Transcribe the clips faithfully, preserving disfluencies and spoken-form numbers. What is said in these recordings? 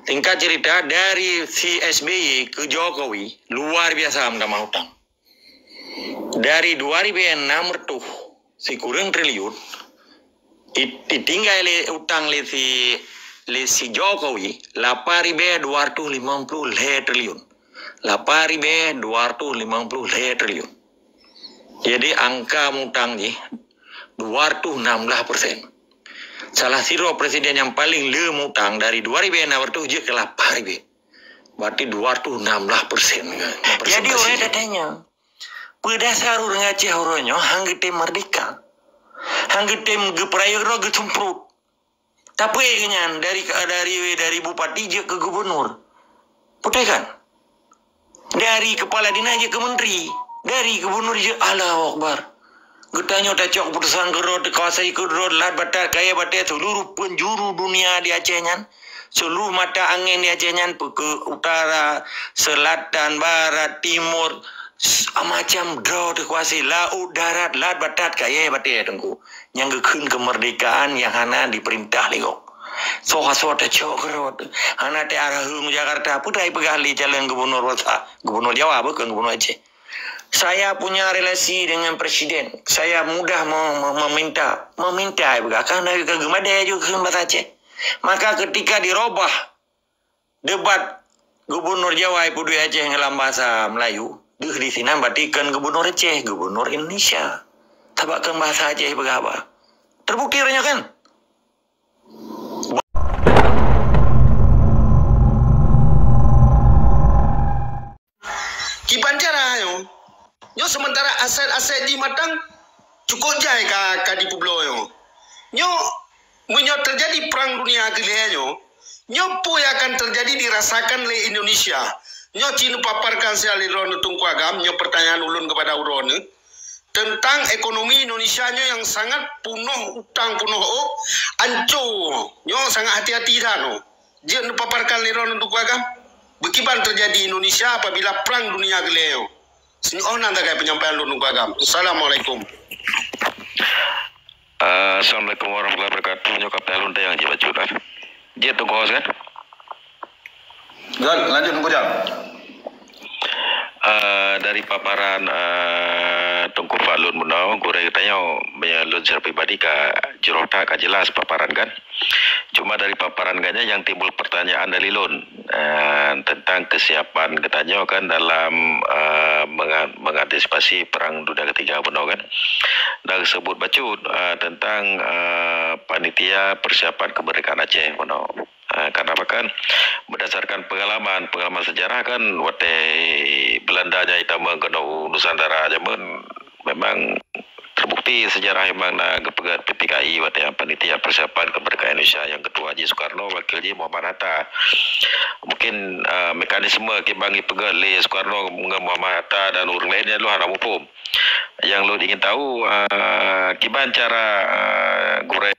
Singkat cerita, dari si S B Y ke Jokowi, luar biasa meutamah utang. Dari dua ribu enam ratus sikureueng triliun, di-, ditinggai lé utang lé si, lé si Jokowi, lapan ribu dua ratus lima puluh lhèe triliun. Lapan ribu dua ratus lima puluh lhèe triliun. Jadi, angka mutang jih dua ratus enam belas persen. Salah sidroe presiden nyang paleng le mutang, dari dua ribu enam ratus jeuet keu lapan ribu. Berarti dua ratus enam belas persen kan? Jadi, orang dah tanya, peue dasar ureueng Aceh uroe nyoe han geutem merdeka? Han geutem geupeurayeuk droe, geusumprot. Tapi nyan dari, dari, dari bupati jeuet keu gubernur. Beutôi kan? Dari kepala dinas jeuet keu menteri. Dari gubernur jeuet, Allahu Akbar. Geutanyoe tacok keuputusan keudroe, teukuasai keudroe, lat batat, kayèe batèe, seluruh penjuru dunia di Aceh nyan. Seluruh mata angin di Aceh nyan, peue keu utara, selatan, barat, timur, s-, macam droe teukuasai, laôt, darat, lat batat, kayèe batèe, Teungku. Nyang geukheun kemerdekaan nyang hana diperintah lé gob. Soe-soe tacok keudroe, hana teuarah u Jakarta, peue teupeugah lé calon gubernur Jawa, gubernur Jawa, bukan gubernur Aceh. Saya punya relasi dengan presiden. Saya mudah me-, me-, meminta. Meminta, peugah. Kan dari keumadé juga bahasa Aceh. Maka ketika dirobah debat gubernur Jawa ipeudui Aceh ngon lam bahasa Melayu, deuh di sinan berarti kon gubernur Aceh, gubernur Indonesia. Sabab kon bahasa Aceh peugah haba. Terbukti uroe nyoe kan? Kiban cara nyoe? Nyoe sementara aset-aset jih matang, cukup jai ka, ka dipeubloe nyoe. Nyoe, meunyoe terjadi perang dunia keulhèe nyoe, nyoe peue yang akan terjadi dirasakan lé Indonesia. Nyoe ci neupaparkan siat lé droeneuh Teungku Agam, nyoe pertanyaan ulôn kepada droeneuh. Tentang ekonomi Indonesia nyoe yang sangat punoh utang, punoh ôk, ancô. Nyoe sangat hati-hati that nyoe. Jeuet neupaparkan lé droeneuh Teungku Agam, beukiban terjadi Indonesia apabila perang dunia keulhèe nyoe. Sinyoe nan sagai penyampaian lôn Teungku Agam. Assalamualaikum. Ah, assalamualaikum warahmatullahi wabarakatuh. Nyoe ka lôn tanyong jih bacut, ah. Jeuet Teungku Hos, kan? Jeuet, lanjut Teungku Jang. Ah, dari paparan, ah, Teungku Fadlun bunoe, gurèe geutanyoe, meunyoe lôn secara pribadi ka jroh that, ka jelas paparan, kan. Cuma dari paparan geutanyoe nyang timbul pertanyaan dari lôn, eh, tentang kesiapan geutanyoe kan dalam, eh, menga-, mengantisipasi Perang Dunia Ketiga bunoe kan. Dan teusebut bacut, eh, tentang, eh, panitia persiapan kemerdekaan Aceh bunoe. Eh, kenapa kan berdasarkan pengalaman, pengalaman sejarah kan watèe Belanda nyang itamong keunoe Nusantara jameun memang terbukti sejarah memang na geupeugèt P P K I watèe panitia persiapan kemerdekaan Indonesia nyang ketua jih Soekarno, wakil jih Muhammad Hatta. Mungkin, ah, mekanisme kiban geupeugèt lé Soekarno ngon Muhammad Hatta dan ureueng laén nyan lôn hana muphom. Nyang lôn ingin tahu, ah, kiban cara, ah, gurèe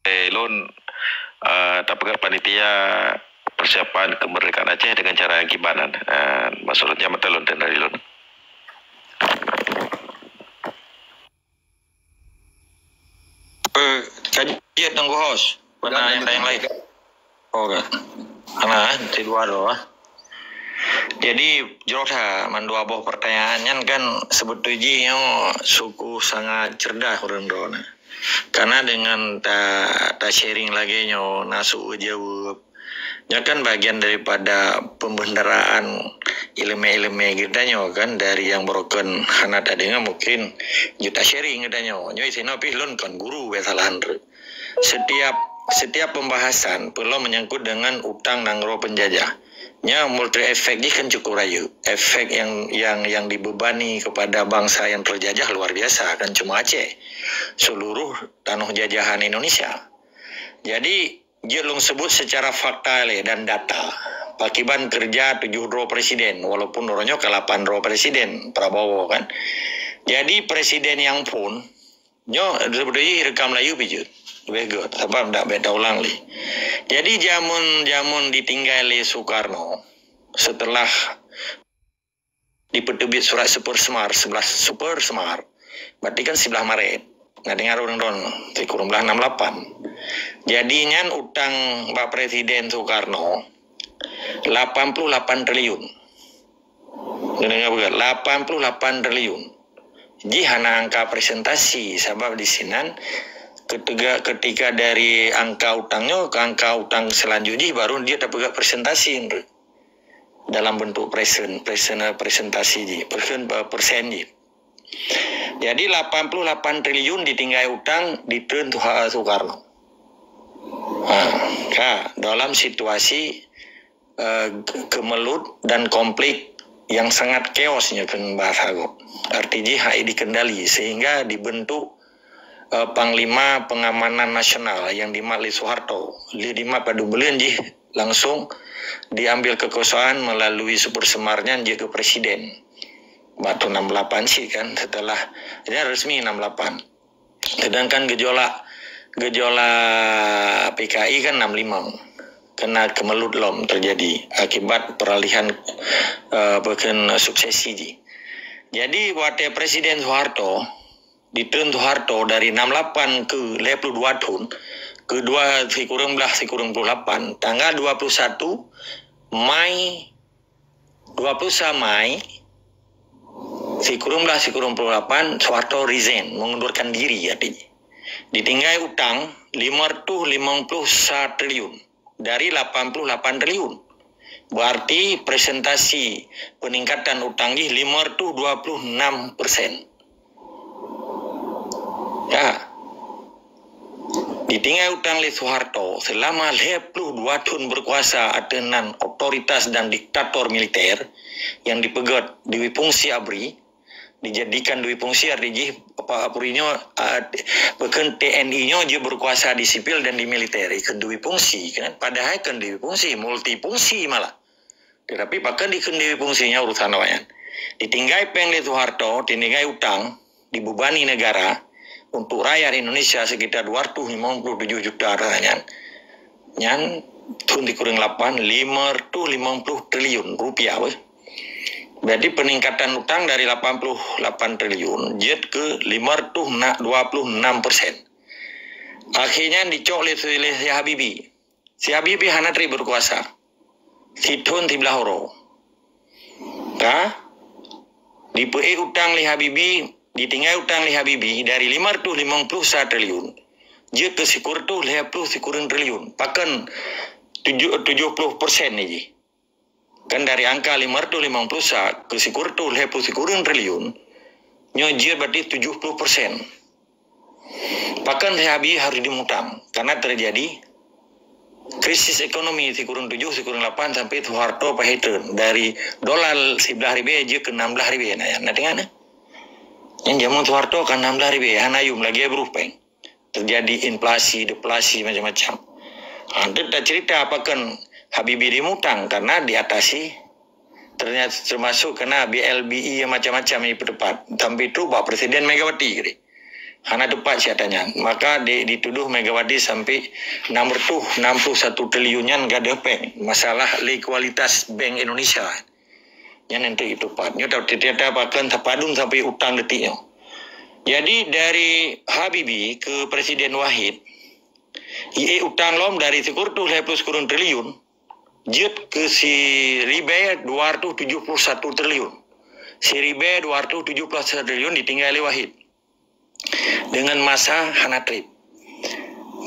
Eh, lôn, eh, tapeugah panitia persiapan kemerdekaan Aceh dengan cara yang kiban nyan. Eh, maksud lôn, nyang mantong lôn tenda di lôn. Eh, ka jeuet Teungku Hos. Pernah yang lain-lain. Oke. Hana, eh, di luar tu, ah. Jadi, jroh that mandua boh pertanyaan nyan kan sebetulnya nyoe sungguh sangat cerdas ureueng droeneuh. Karena dengan ta, ta sharing lagèe nyoe, na su jaweueb. Nyoe kan bagian daripada pembendaraan ileumèe-ileumèe geutanyoe kan, dari nyang baroekon hana tadeungoe mungkin jeuet ta sharing geutanyoe. Nyoe sinoe pih lôn kon guru, biasalah han reuek. Setiap, setiap pembahasan peue lom menyangkut dengan utang nanggroe penjajah. Nyan multi efek jih kan cukup rayeuk. Efek yang, yang, yang dibebani kepada bangsa yang terjajah luar biasa, kan cuma Aceh. Seluruh tanoh jajahan Indonesia. Jadi, jeuet lôn sebut secara fakta lé dan data. Pakiban keureuja tujoh droe presiden, walaupun uroe nyoe ka lapan droe presiden Prabowo kan. Jadi, presiden nyang phôn, nyoe sebenarnya rekam Melayu pih jeuet. Leubeh göt, sabab dak bèk taulang lé. Jadi, jameun, jameun ditinggai lé Soekarno, setelah dipeuteubiet surat Super Semar, sebelas Super Semar. Berarti kan sebelas Maret. Nah, dengar ureuëng droeneuh, sikureueng blaih enam lapan. Jadi nyan utang bak Presiden Soekarno lapan puluh lapan triliun. Dengar beutôi, lapan puluh lapan triliun. Jih hana angka presentasi, sabab di sinan ketika, ketika dari angka utang nyoe ke angka utang selanjut jih baru dia tapeugah presentasi dalam bentuk presen, presen, presentasi jih, persen, persen jih. Jadi lapan puluh lapan triliun ditinggai utang di treun Tuha Soekarno. Ha, ka, dalam situasi eh, ke- kemelut dan konflik yang sangat chaos nyoe keu bahasa gob. Arti jih hai dikendali sehingga dibentuk eh, Panglima Pengamanan Nasional yang dimat lé Soeharto. Lé dimat padum buleuen jih langsung diambil kekuasaan melalui Super Semar nyan jeuet keu presiden. Bak tahun enam lapan sih kan, setelah dia resmi enam lapan. Sedangkan gejolak, gejolak P K I kan enam lima. Kena kemelut lom terjadi akibat peralihan eh, apa kan, suksesi jih. Jadi watèe Presiden Soeharto, di treun Soeharto dari enam lapan ke lhèe puluh dua thon, kedua sikureueng blaih sikureueng puluh lapan, tanggal dua puluh satu Mai, dua puluh satu Mai, sikureueng blaih sikureueng puluh lapan, Soeharto resign, mengundurkan diri artinya. Ditinggai utang lima ratus lima puluh satu triliun dari lapan puluh lapan triliun. Berarti presentasi peningkatan utang jih lima ratus dua puluh enam persen. Ya. Ditinggai utang lé Soeharto selama lhèe puluh dua thon berkuasa ateueh nan otoritas dan diktator militer yang dipeugèt Dewi Fungsi ABRI, dijadikan Dewi Fungsi arti jih apa, apa nyoe, ah, bukan T N I nyoe jeuet berkuasa di sipil dan di militer, ikheun Dewi Fungsi kan, padahai kan Dewi Fungsi, multifungsi malah. Tetapi pakon dikheun Dewi Fungsi nyan urusan awaknyan. Ditinggai péng lé Soeharto, ditinggai utang, dibebani negara untuk rakyat Indonesia sekitar dua ratus lima puluh tujuh juta rasanya. Nyan thon sikureueng lapan, lima ratus lima puluh triliun rupiah weh. Berarti peningkatan utang dari lapan puluh lapan triliun jeuet ke lima ratus dua puluh enam persen. Akhirnya dicok lé, lé si Habibie. Si Habibie hana trép berkuasa. Sithon siblaih uroe. Ka? Dipeuék utang lé Habibie, ditinggai utang lé Habibie dari lima ratus lima puluh satu triliun jeuet ke sikureueng lhèe puluh sikureueng triliun. Pakon tujuh, tujuh puluh persen ni jih. Kan dari angka lima ratus lima puluh sa ke sikureueng lhèe puluh sikureueng triliun, nyoe jeuet berarti tujuh puluh persen. Pakon si Habibie harus dimutang karena terjadi krisis ekonomi sikureueng tujuh, sikureueng lapan sampai Soeharto pahé treun dari dolar siblaih ribèe jeuet ke enam blaih ribèe. Nah, nah, tengok nah. Nyang jameun Soeharto kan enam blaih ribèe, hana yum lagèe brôh péng. Terjadi inflasi, deflasi macam-macam. Ha, tu tak cerita pakon Habibie dimutang karena diatasi ternyata termasuk kena B L B E yang macam-macam yang dipertepat. Sampai tu bak Presiden Megawati kiri. Hana tepat siat nyan. Maka di, dituduh Megawati sampai enam ratus enam puluh satu triliun nyan gadoh péng. Masalah likualitas Bank Indonesia. Nyan nanti itu pat. Nyoe tak titah pakon tapadum sampai utang detik nyoe. Jadi dari Habibie ke Presiden Wahid, ie utang lom dari sikureueng lhèe puluh sikureueng triliun, jeuet ke siribèe dua ratus tujuh puluh satu triliun. Siribèe dua ratus tujuh puluh satu triliun ditinggai lé Wahid. Dengan masa hana trép.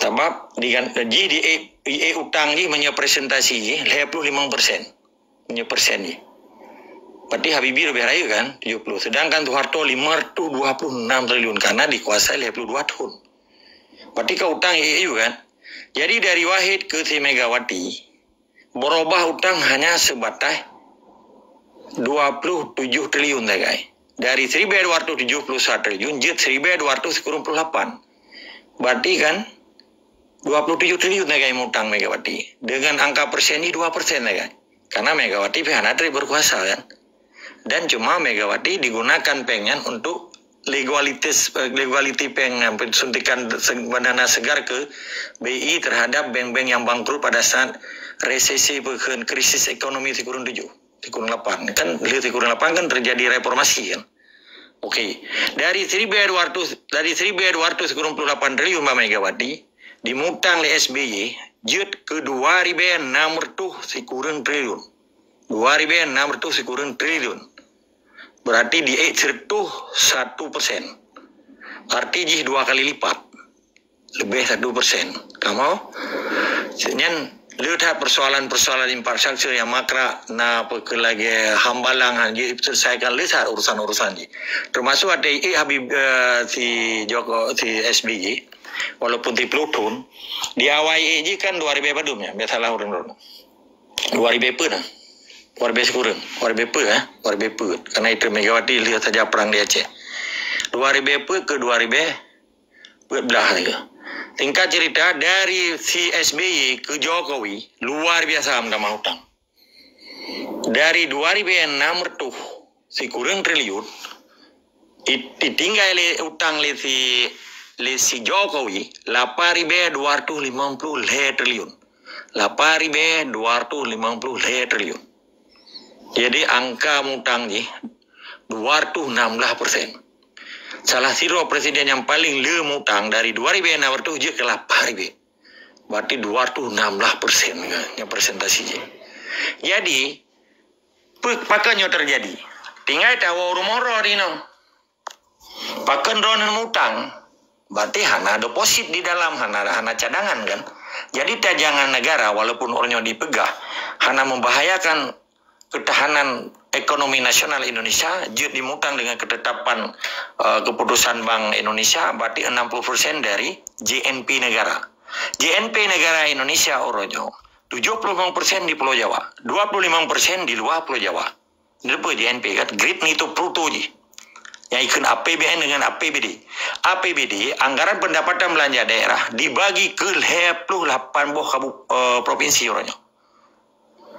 Sabab digan-, ji di, ie utang jih meunyoe presentasi jih lhèe puluh limong persen. Meunyoe persen jih. Berarti Habibie lebih raya kan, tujuh puluh. Sedangkan Soeharto lima ratus dua puluh enam triliun karena dikuasai lhèe puluh dua thon. Berarti ka utang ie kan. Jadi dari Wahid ke si Megawati, berubah utang hanya sebatas dua puluh tujuh triliun sagai. Dari siribèe dua ratus tujuh puluh satu triliun jeuet siribèe dua ratus sikureueng puluh lapan. Berarti kan dua puluh tujuh triliun sagai mutang Megawati. Dengan angka persen ni dua persen sagai. Karena Megawati pih hana trép berkuasa kan. Dan cuma Megawati digunakan péng nyan untuk legalitas, eh, legality péng, eh, suntikan se-, dana segar ke B I terhadap bank-bank yang bangkrut pada saat resesi, bukan, krisis ekonomi sikureueng tujuh, sikureueng lapan. Kan lheueh sikureueng lapan kan terjadi reformasi kan. Okey, dari seribu dua ratus, dari seribu dua ratus kurang puluh lapan triliun Mbak Megawati, dimutang lé S B Y, jeuet keu dua ribu enam ratus sikureueng triliun. Dua ribu enam ratus sikureueng triliun. Berarti diék seratus satu persen. Arti jih dua kali lipat. Lebih satu persen. Kamoe, nyan le that persoalan-persoalan infrastruktur nyang makrak na peue keu lagée hambalang han jeuet diselesaikan le that urusan-urusan jih. Termasuk ada ék Habib, eh, si Joko, si S B Y, walaupun tiplôh thon, di awai ék jih kan dua ribu padum ya, biasalah ureuëng dulu. Dua ribu peuet nah. Dua ribu sikureueng, dua ribu peuet eh, dua ribu peuet. Karena itu Megawati lihat saja perang di Aceh. Dua ribu peuet ke dua ribu peuet belas itu. Singkat cerita, dari si S B Y ke Jokowi, luar biasa menambah utang. Dari dua ribu enam ratus sikureueng triliun, i-, ditinggai lé utang lé si, lé si Jokowi, lapan ribu dua ratus lima puluh lhée triliun. Lapan ribu dua ratus lima puluh lhée triliun. Jadi, angka mutang jih dua ratus enam belas persen. Salah sidroe presiden nyang paling le mutang dari dua ribu enam ratus jeuet keu lapan ribu. Berarti dua ratus enam belas persen ke nyang presentasi jih. Jadi, pe-, pakon nyoe terjadi? Tinggai tawoe rumoh roh di inoe. Pakon droeneuh mutang? Berarti hana deposit di dalam, hana, hana cadangan kan? Jadi tajangan negara walaupun uroe nyoe dipeugah hana membahayakan ketahanan ekonomi nasional Indonesia, jeuet dimutang dengan ketetapan, eh, keputusan Bank Indonesia, berarti enam puluh persen dari J N P negara. J N P negara Indonesia uroe nyoe, tujuh puluh lima persen di Pulau Jawa, dua puluh lima persen di luar Pulau Jawa. Leupah J N P kan, grid ni tu Pluto jih. Yang ikut A P B N dengan A P B D. A P B D, anggaran pendapatan belanja daerah, dibagi ke lhée puluh lapan boh kabu-, eh, provinsi uroe nyoe.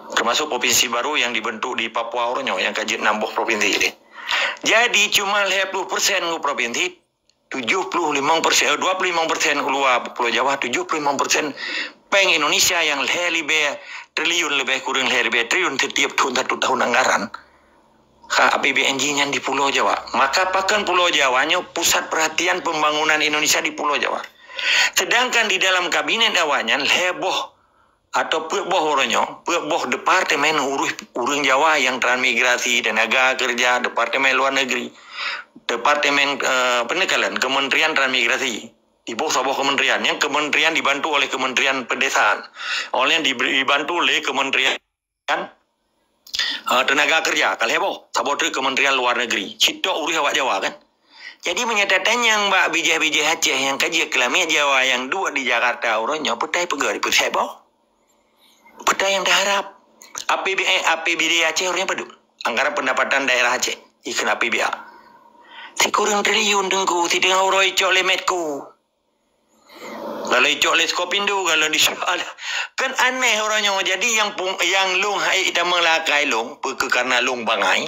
Termasuk provinsi baru yang dibentuk di Papua uroe nyoe, yang ka jeuet enam boh provinsi ni. Jadi, cuma lhée puluh persen ngon provinsi, tujuh puluh lima persen, eh, dua puluh lima persen keuluwa Pulau Jawa, tujuh puluh lima persen péng Indonesia yang lhée ribée triliun, lebih kurang lhée ribée triliun setiap tahun, satu tahun anggaran, ka A P B N jih nyan di Pulau Jawa. Maka pakon Pulau Jawa nyoe pusat perhatian pembangunan Indonesia di Pulau Jawa. Sedangkan di dalam kabinet awaknyan lhée boh atau peuet boh uroe nyoe, peuet boh departemen urus ureuëng Jawa nyang transmigrasi, tenaga kerja, departemen luar negeri, departemen, eh, penekalan, kementerian transmigrasi. Iboh saboh kementerian, yang kementerian dibantu oleh Kementerian Pedesaan, oleh diberi, dibantu oleh Kementerian, eh, Tenaga Kerja, ka lhée boh, saboh treuk Kementerian Luar Negeri. Cit tok urus awak Jawa kan. Jadi meunyoe tatanyong bak bijéh-bijéh Aceh nyang ka jeuet keu lamiet Jawa nyang duek di Jakarta uroe nyoe, peue tai peugah dipeusét boh? Peue tai nyang taharap? A P B, eh, A P B D Aceh uroe nyoe padum? Anggaran pendapatan daerah Aceh, ikheun A P B A. Sikureueng triliun Teungku, siteungoh uroe icok lé Medco. Kalau icok lé Skopindo, kalau di, kan aneh uroe nyoe. Jadi nyang pung-, nyang lôn hai itamong lakai lôn, peue keu karena lôn bangai.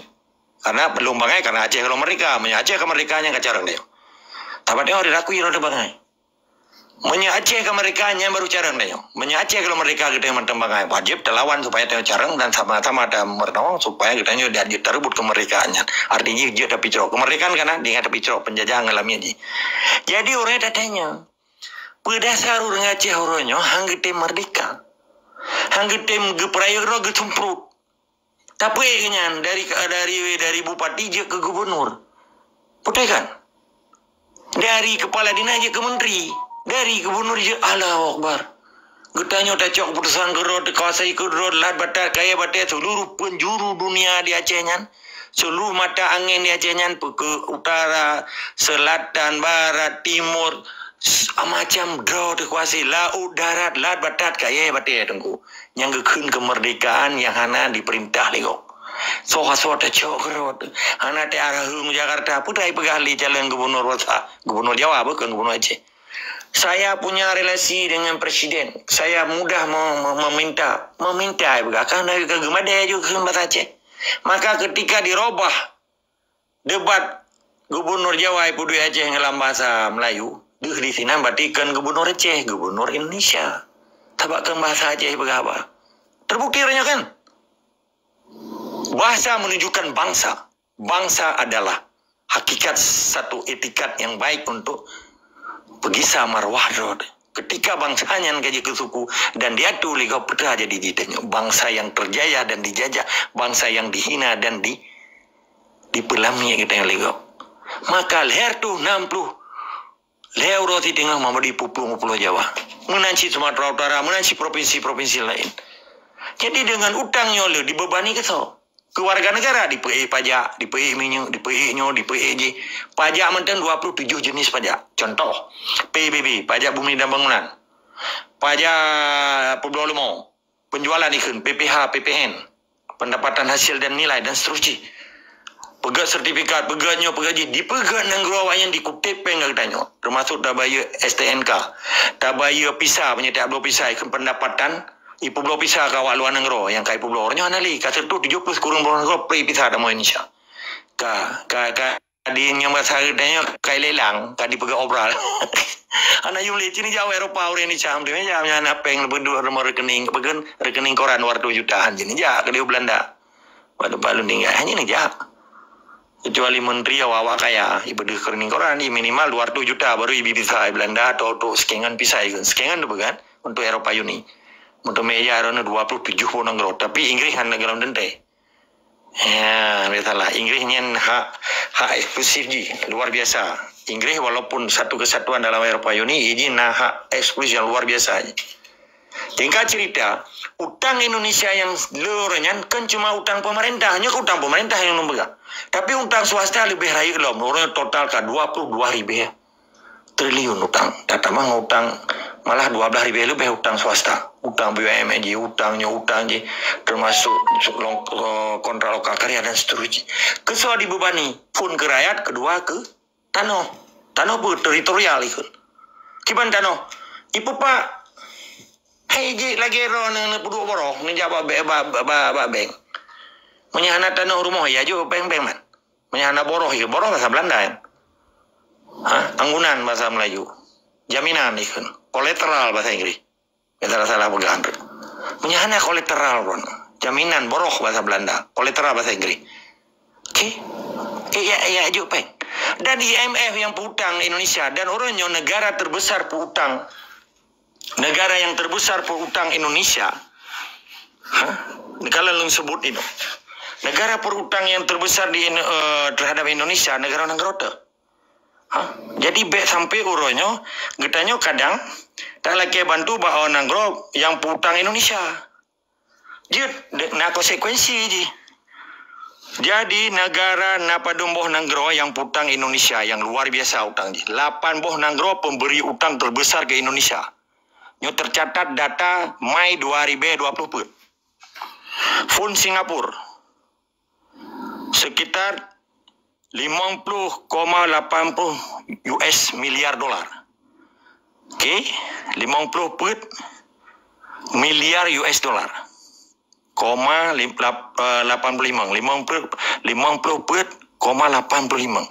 Karena lôn bangai karena Aceh kalau merdeka, meunyoe Aceh ka merdeka nyan ka carông deh. Tapi tengok dirakui lôn bangai. Meunyoe Aceh ka merdeka nyan baru carông deh. Meunyoe Aceh kalau merdeka kita mantong bangai, wajib talawan supaya tengok carông dan sama-sama ta meureunoe supaya kita nyoe dia tareubot kemerdekaan nyan. Arti jih jeuet tapi cok. Kemerdekaan kan dengan tapi cok penjajah ngalami jih. Jadi orang tatanya, peue dasar ureuëng Aceh uroe nyoe han geutem merdeka? Han geutem geupeurayeuk droe geucumprut. Tapi nyan dari, dari, dari bupati jeuet keu gubernur. Betul kan? Dari kepala dinas jeuet keu menteri. Dari gubernur jeuet, Allahu Akbar. Geutanyoe tacok keputusan keudroe, teukuasai keudroe, lat batat, kayée batée, seluruh penjuru dunia di Aceh nyan. Seluruh mata angin di Aceh nyan, peue keu utara, selatan, barat, timur, s-, macam droe teukuasai, laut, darat, lat batat, kayée batée Teungku. Nyang geukheun kemerdekaan nyang hana diperintah lé gob. Soe-soe tacok keudroe, hana teuarah u Jakarta, peue tai peugah lé calon gubernur Jawa, gubernur Jawa bukan gubernur Aceh. Saya punya relasi dengan presiden. Saya mudah me-, me-, meminta. Meminta ai peugah, kan geumadai juga keu bahasa Aceh. Maka ketika dirobah debat gubernur Jawa ai peuduek Aceh ngon lam bahasa Melayu, deuh di sinan berarti kon gubernur Aceh, gubernur Indonesia. Sabab kon bahasa Aceh peugah haba. Terbukti uroe nyoe kan? Bahasa menunjukkan bangsa. Bangsa adalah hakikat satu etikat yang baik untuk peugisa marwah droe. Ketika bangsa nyan ka jeuet keu suku dan diatu lé gob, peue teuma jadi jih tanyoe, bangsa yang terjajah dan dijajah, bangsa yang dihina dan di, dipeulamiet geutanyoe lé gob. Maka lhèe reutôh nam ploh lhèe uroe si teungoh Muhammad dipuplueng u Pulo Jawa. Meunan cit Sumatera Utara, meunan cit provinsi-provinsi laén. Jadi dengan utang nyoe le dibebani keu soe? Keu warga negara dipeuék pajak, dipeuék minyeuk, dipeuék nyoe, dipeuék jih. Pajak mantong dua puluh tujoh jeunèh pajak. Contoh, P B B, pajak bumi dan bangunan. Pajak peubloe leumô, penjualan ikheun, P P H, P P N, pendapatan hasil dan nilai dan seterusnya. Peugèt sertifikat, peugèt nyoe, peugèt jih, dipeugèt nanggroe awaknyan dikutép péng geutanyoe, termasuk tabayeue S T N K, tabayeue visa, meunyoe tiep bloe visa, ikheun pendapatan, ipeubloe visa keu awak luwa nanggroe nyang ka ipeubloe. Nyoe hana lé, ka seureutôh tujoh ploh sikureueng bloe nanggroe pri visa tamong Indonesia. Ka, ka, ka di nyang bahasa geutanyoe ka ilelang, ka dipeugah obral. Hana yum lé, cit neujak u Eropa ureueng Indonesia, meunyoe hana péng leubeh duek rumoh rekening, peugah rekening koran dua ratus juta, han cit neujak keudéh u Belanda. Bak teumpat lôn tinggai, hana neujak. Kecuali menteri awak-awak kaya, ibeudôh rekening koran, i minimal dua ratus juta baru ibi visa i Belanda atau untuk skengan visa ikheun. Skengan tu bukan untuk Eropa Uni. Untuk meja rono dua puluh tujoh pun nanggroe, tapi Inggris hana nanggroe teuntèe. Ya, biasalah. Inggris nyan hak, hak eksklusif jih, luar biasa. Inggris walaupun satu kesatuan dalam Eropa Uni, jih na hak eksklusif yang luar biasa jih. Singkat cerita, utang Indonesia yang lé uroe nyan kan cuma utang pemerintah, nyoe utang pemerintah nyang lôn peugah. Tapi utang swasta leubeh rayeuk lom, uroe nyan total ka dua puluh dua ribèe triliun utang. Tatamong utang, malah dua belas ribèe leubeh utang swasta. Utang B U M N jih, utang nyoe, utang jih, termasuk long-, eh, kontrak lokal karya dan seterusnya. Keu soe dibebani? Phon keu rakyat, keudua keu tanoh. Tanoh peue? Teritorial ikheun. Kiban tanoh? Ipeupak. Hai jih lagèe droe neu-, neupeuduek boroh, neujak bak, bak, bak, bak, bak bank. Meunyoe hana tanoh rumoh, ya jok bank-bank man. Meunyoe hana boroh, ya boroh bahasa Belanda, kan? Ha? Anggunan bahasa Melayu. Jaminan ikheun. Kolateral bahasa Inggris. Ya, salah-salah peugah tu. Meunyoe hana kolateral pun. Jaminan boroh bahasa Belanda. Kolateral bahasa Inggris. Okey? Eh, ya, ya, jok péng. Dan I M F yang peutang Indonesia dan uroe nyoe negara terbesar peutang, negara yang terbesar peutang Indonesia. Ha? Kalau lôn sebut itu. Negara peutang yang terbesar di Indo-, eh, terhadap Indonesia, negara-negara tu. Ha? Jadi bèk sampai uroe nyoe, geutanyoe kadang talakèe bantu bak nanggroe nyang peutang Indonesia. Jeuet, de-, na konsekuensi jih. Jadi, negara na padum boh nanggroe nyang peutang Indonesia nyang luar biasa utang jih. Lapan boh nanggroe pemberi utang terbesar ke Indonesia. Nyoe tercatat data Mai dua ribu dua puluh peuet. Phon Singapura. Sekitar limong puluh koma lapan puluh U S miliar dolar. Okey, limong puluh peuet miliar U S dolar. Koma lim-, lap-, eh, lapan puluh lima. Limong puluh, limong puluh peuet koma lapan puluh lima.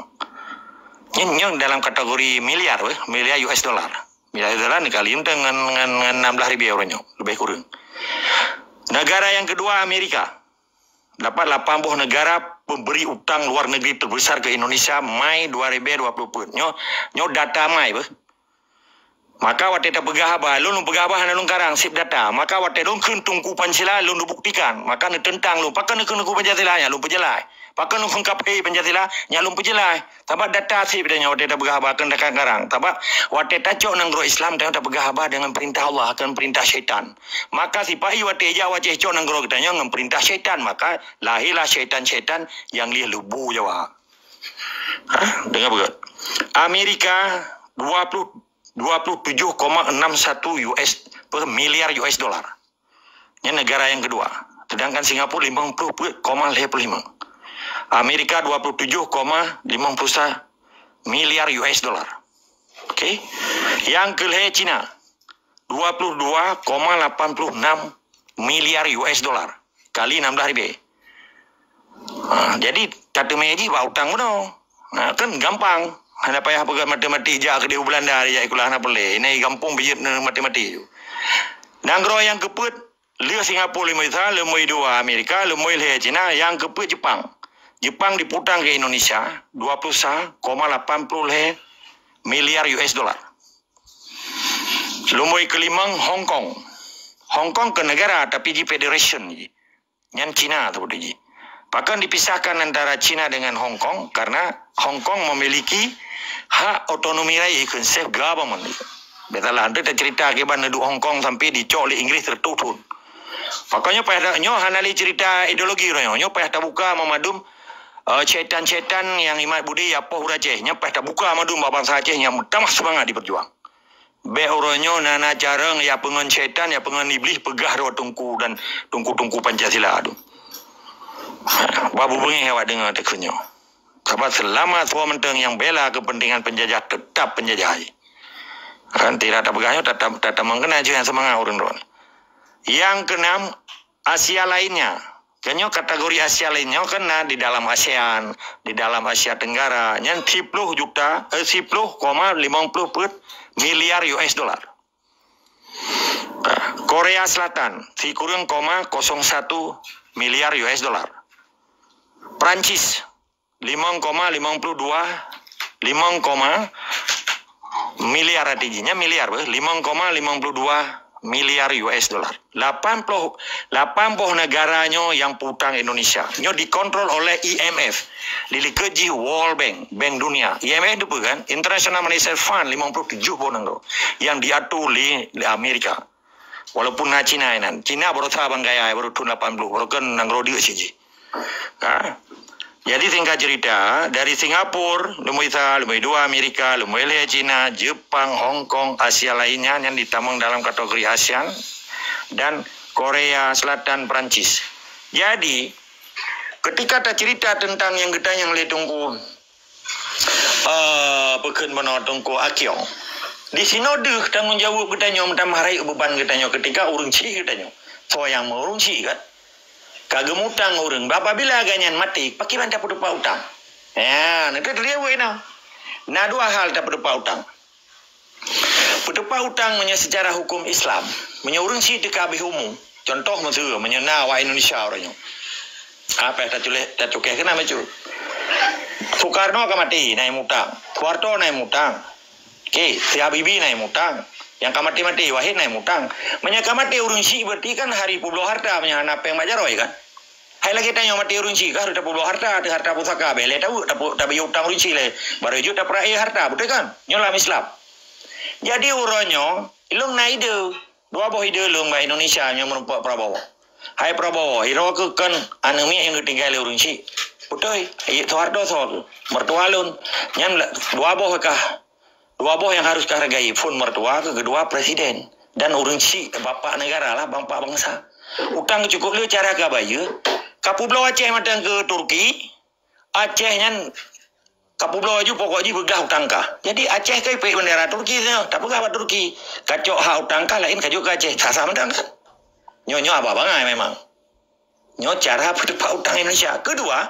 Nyan, nyan dalam kategori miliar, weh, miliar U S dolar. Miliar U S dolar dikali ngon, ngon, ngon enam belas ribèe uroe nyoe, lebih kurang. Negara yang kedua Amerika. Dapat lapan boh negara pemberi utang luar negeri terbesar ke Indonesia Mai dua ribu dua puluh peuet. Nyoe, nyoe data Mai beuh. Maka watèe tapeugah haba, lôn, lôn peugah haba hana lôn karang, sip data. Maka watèe lôn kheun Teungku Pancasila, lôn buktikan. Maka neuteuntang lôn, pakon neukheun Teungku Pancasila, nyan lôn peujeulaih. Pakon neukheun kaphé Pancasila, nyan lôn peujeulaih. Sabab data sip tanyoe watèe tapeugah haba kheun takarang-karang. Sabab watèe tacok nanggroe Islam, tanyoe tapeugah haba deungon peurintah Allah, kon peurintah syaitan. Maka sipa-i watèe jak u Aceh cok nanggroe geutanyoe ngon peurintah syaitan, maka lahirlah syaitan-syaitan nyang lheueh lubô Jawa. Ha? Deungö beugöt. Amerika dua puluh, dua puluh tujuh koma enam satu U S, per miliar U S dolar. Nyan negara nyang keudua. Sedangkan Singapura limong puluh koma lhèe puluh lima. Amerika dua puluh tujuh koma limong puluh sa miliar U S dolar. Okey. Nyang keulhèe Cina, dua puluh dua koma lapan puluh enam miliar U S dolar. Kali enam belas ribèe. Ha, jadi, tateumé jih bak utang bunoe. Ha, kan gampang. Hana payah peugah matematik jak keudéh u Belanda, jak sikulah hana peureulèe. Ini gampông bijéh matematik tu. Nanggroe nyang keupeuet, lheueh Singapura limong juta, limong juta Amerika, limong lhèe Cina, nyang keupeuet Jepang. Jepang dipiutang keu Indonesia dua puluh sa koma lapan puluh lhèe miliar U S dollar. Lumboi keulimong Hong Kong. Hong Kong keu negara, tapi jih federation jih. Nyan Cina seperti jih. Pakon dipisahkan antara Cina dengan Hong Kong? Karena Hong Kong memiliki hak otonomi raih, ikheun self government. Biasalah, ante tacerita kiban neuduek Hong Kong sampai dicok lé Inggris seratus thon. Pakon nyoe payah ta-, nyoe hana lé cerita ideologi uroe nyoe. Nyoe payah tabuka mandum, eh, syaitan-syaitan nyang imat budi ya poh ureueng Aceh. Nyoe payah tabuka mandum bak bansa Aceh nyang meutamah seumangat diperjuang. Bèk uroe nyoe na, na carông ya peungon syaitan, ya peungon iblih peugah droe teungku dan teungku-teungku Pancasila tu. Bah bubeungéh awak deungoe takheun nyoe. Sabab seulama soe mantong nyang bela keupeuntengan penjajah, teutap penjajah. Kan, tidak tapeugah nyoe, tata-, tatamong keunan jih nyang seumangat ureueng droe. Nyang keunam, Asia lainnya. Kan nyoe kategori Asia lainnya kan na di dalam ASEAN, di dalam Asia Tenggara. Nyan siploh juta, eh, siploh koma limong ploh peuet miliar U S dollar. Korea Selatan, sikureueng koma kosong satu miliar U S dollar. Prancis, limong koma limong puluh dua, limong koma miliar, artinya miliar beh, limong koma limong puluh dua miliar U S dollar. Lapan puluh, lapan boh negara nyoe nyang piutang Indonesia. Nyoe dikontrol oleh I M F. Di likot jih World Bank, Bank Dunia. I M F tu apa kan? International Monetary Fund, limong puluh tujoh boh nanggroe. Nyang diatur lé, lé Amerika. Walaupun na Cina inan. Cina baroesa bang kaya, baru thon lapan puluh. Baru kan nanggroe deuek siji. Ha? Jadi singkat cerita, dari Singapura, lumboi sa, lumboi dua Amerika, lumboi lhèe Cina, Jepang, Hong Kong, Asia lainnya yang ditamong dalam kategori ASEAN, dan Korea Selatan, Perancis. Jadi, ketika tacerita tentang nyang geutanyong lé Teungku, eh, peukheun bunoe Teungku Akyong, di sinoe deuh tanggong jaweueb geutanyoe meutamah rayeuk beban geutanyoe ketika ureueng chik geutanyoe. Soe nyang meu ureueng chik kan? Ka geumutang ureueng, apabila gobnyan maté, pakriban tapeuteupat utang? Ya, na teuh teulieweuh na. Na dua hal tapeuteupat utang. Peuteupat utang meunyoe secara hukum Islam, meunyoe ureueng chik teuka habéh umu, contoh miseue, meunyoe na awak Indonesia uroe nyoe. Apa tatuléh, tatukéh keunan bacut. Soekarno ka maté, na nyang mutang. Soeharto na nyang mutang. Oke, si Habibie na nyang mutang. Nyang ka maté-maté, Wahid na nyang mutang. Meunyoe ka maté ureueng chik, berarti kan hareuh peubloe harta meunyoe hana péng bak jaroe kan? Hai lagèe tanyoe maté ureueng chik, ka hareuh tapeubloe harta, ateueh harta pusaka, bèk lé taweuk, tapu-, tabiyeu utang ureueng chik lé. Barô jeuet tapeurak-e harta, beutôi kan? Nyoe lam Islam. Jadi uroe nyoe, ilôn na ide. Dua boh ide lôn bak Indonesia nyang meurumpok Prabowo. Hai Prabowo, sidroe keuh kon aneuk miet nyang geutinggai lé ureueng chik. Beutôi, Soeharto soe keuh? Mertua lôn. Nyan dua boh kah Dua boh nyang harôh kahargai, phôn mertua keu keudua presiden dan ureueng chik bapak negara lah, bapak bansa. Utang cukup le cara ka bayeue. Ka peubloe Aceh mantong keu Turki, Aceh nyan ka peubloe laju pokok jih peugah utang kah. Jadi Aceh ka ipèk bendera Turki nyoe, tapeugah bak Turki, ka cok hak utang kah laén ka jok keu Aceh. Sah-sah mantong kan? Nyoe-nyoe haba bangai memang. Nyoe cara peuteupat utang Indonesia. Keudua,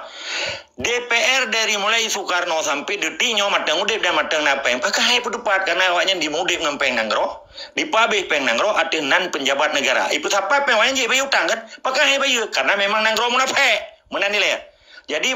D P R dari mulai Soekarno sampai detik nyoe mantong udép dan mantong na péng, pakon han peuteupat, karena awaknyan jimeudép ngon péng nanggroe, jipeuhabéh péng nanggroe ateueh nan peunjabat negara. Ipeusapat péng awaknyan jeuet bayeue utang kan? Pakon han bayeue, karena memang nanggroe munafék. Meunan ilèe. Jadi,